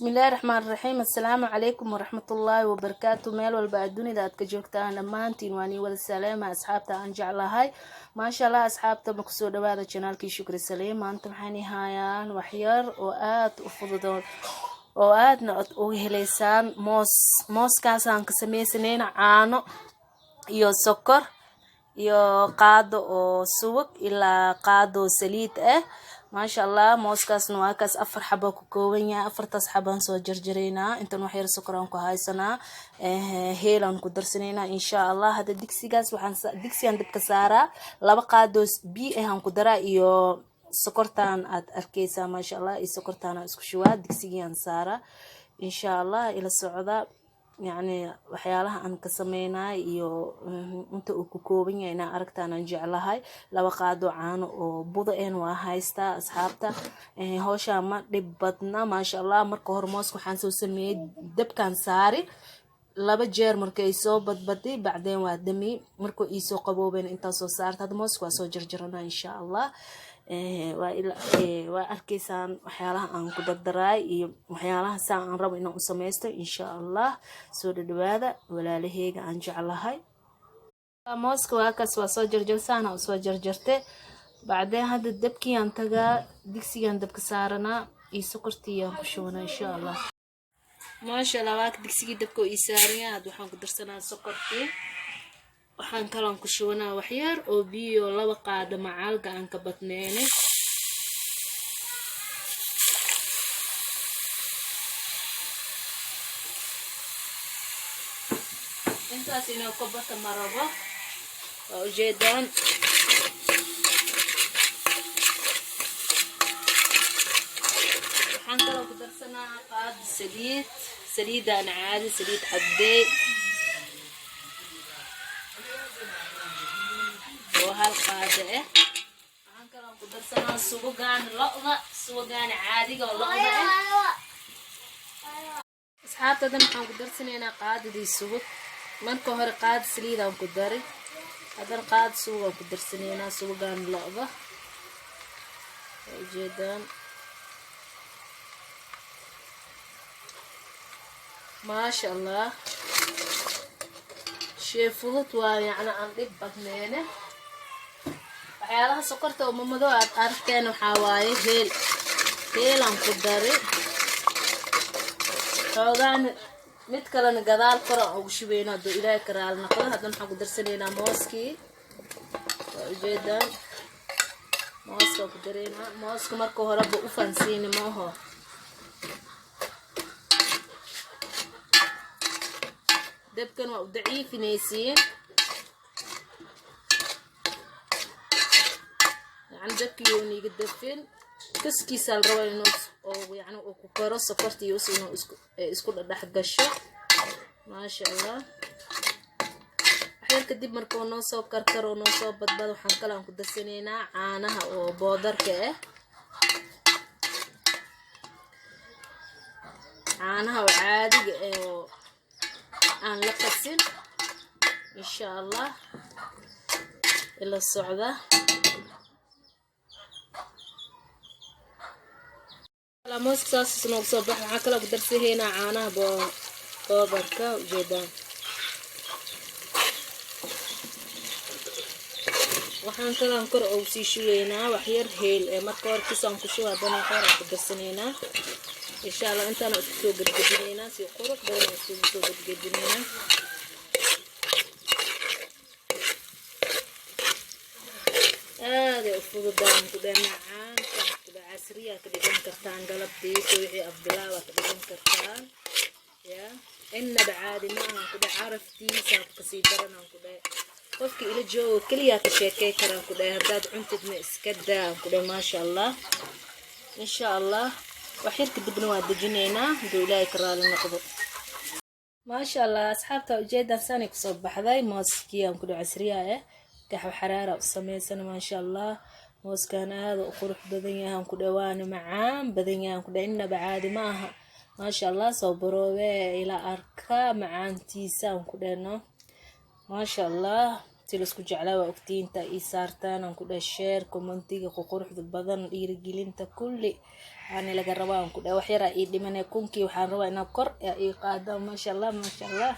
Bismillaahi raxmaani raxiim. Assalaamu calaykum waraxmatullaahi wabarakaatu. Meel walba aad dunida aad ka joogtaan, dhammaantiin waan ii wada salaama, asxaabta aan jeclahay. Maasha Allah, asxaabta, ma kusoo dhawaada channelkii Shukri Saliim. Maanta maxaan ii haayaan waxyar oo aad u fududoon oo aadna ad uga heleysaan moos. Mooskaasaan ka sameysanayna caano iyo sokor iyo qaado oo subag ilaa qaado saliid ah. Maasha Allah, mooskaasna waa kaas, 4 xabo ku kooban yahay. Afartaas xabaan soo jarjaraynaa. Intan wax yar sokor aan ku haysanaa, heelaan ku darsanaynaa, insha Allah. Hadda digsigaas waxaan digsigan dabka saaraa, 2 qaadoo biyo ah aan ku daraa iyo sokortaan aad arkeysaa. Maasha Allah, iyo sokortaan aan isku shubaa, digsigiaan saaraa, insha Allah. Ila socda, yacni waxyaalaha aan ka sameynay iyo inta uu ku kooban yahay inaa aragtaan aan jeclahay. 2 qaado caano oo buda een waa haystaa, asxaabta. Howshaa ma dhib badna, maasha Allah. Marka hore mooska waxaan soo sameeyey, dabkaan saari 2 jeer. Markay soo badbaday bacdeen waa dami, markuu iisoo qaboobeen intaa soo saarta. Hadda mooska waa soo jarjarana, insha Allah. Waa arkaysaan waxyaalaha aan ku dardaraay iyo waxyaalaha saa aan rabo inaan u sameysto, insha Allah. Soo dhadhawaada, walaalaheyga aan jeclahay. Mooska waa kaas, waa soo jarjar, saana usoo jarjarte. Bacdeen hadda dabkiiyaan tagaa, digsigaan dabka saaranaa iyo sokortiiyaan ku shubanaa, insha Allah. Maasha Allah, waa digsigii dabka oo ii saaranyaa. Hadda waxaan ku darsanaa sokortii, waxaan kalaan ku shubanaa waxyar oo biyo, 2 qaado macaalga aan ka badneynay. Intaas inuu ka bata ma rabo, waa ujeedaan. Waxaan kaloo ku darsanaa qaado saliid, saliidaan caadi, saliid caddey oo 1 qaado ah. Waxaan kaloo ku darsanaa subagaan lo'da, subagaan caadiga oo lo'da ah. Asxaabta, dan waxaan ku darsanaynaa qaadadii subag. Marka hore qaad saliidaan ku daray, haddana qaad subagaan ku darsanaynaa, subagaan lo'da, waa ujeedaan. Maasha Allah, shee fudud waa, yacni aan dhib badneyne. Waxyaalaha sokorta oo mamado aad arkeen waxaa waaye heel, heelaan ku dari xoogaan. Mid kalena gadaal kor aan ugu shubeyno hadduu Ilaahay karaal noqdo. Haddana waxaan ku darsanaynaa mooskii, waa ujeedaan. Mooska ku dareynaa. Mooska marka horeba u fahansiini maaho. Dabkan waa u daciifinaysiin, yacni dabkii uuna iga dafin. Kaskiisa la rabaa inuu oo yacni uu ku karo sokorta iyo inuu isku dhadhex gasho. Maasha Allah, waxyar kadib markuu noo soo karkaro, noo soo badbado, waxaan kale aan ku darsanaynaa caanaha oo boodarka ah, caanaha oo caadiga ah oo aan la qasin, insha Allah. Ila socda. Mooska saas noogu soo bax. Waxaa kaloo ku darsahaynaa caanaha boodarka, ujeedaan. Waxaan kalaan kor ugu sii shubaynaa waxyar heel ee marka hore kisaan ku shuba, haddana waxyar aan ku darsanaynaa, insha Allah. Intaana isku soo gedgedinaynaa, si qurux badan iskugu soo gedgedinaynaa. Aaday u fududaan ku dheh, macaanka ku dheh, casriyaa ka dhigan kartaan, galabtiisa wixii afbilaaba ka dhigan kartaan. Ya innaba caadi ma ahan ku dheh, caraftiisa kasii daranaan ku dheh. Qofka ila joogo keliyaa ka sheekey karaan ku dheh. Haddaad cuntidna iska daa ku dheh. Maasha Allah, insha Allah, wax yar kadibna waa dejinaynaa hadduu Ilaahay ka raali noqdo. Maasha Allah, asxaabta, ujeedaan saanay kusoo baxday mooskii aan ku dheh, casriyaa ah, gaxwa xaraara u sameysan. Maasha Allah, mooskan aada u qurux badan yahay aan ku dheh, waana macaan badan yahay aan ku dheh, innaba caadi ma aha. Maasha Allah, soo baroobe, ila arka macaantiisa aan ku dhehno. Maasha Allah, Si laisku jeclaa waa ogtiinta ii saartaan, aan ku dhahay, share, commentiga ququruxda badan, dhiirigelinta kulli aani laga rabaa, aan ku dhahay. Wax yaraa ii dhimanay 1000-kii. Waxaan rabaa inaa kor ii qaada. Maasha Allah, maasha Allah.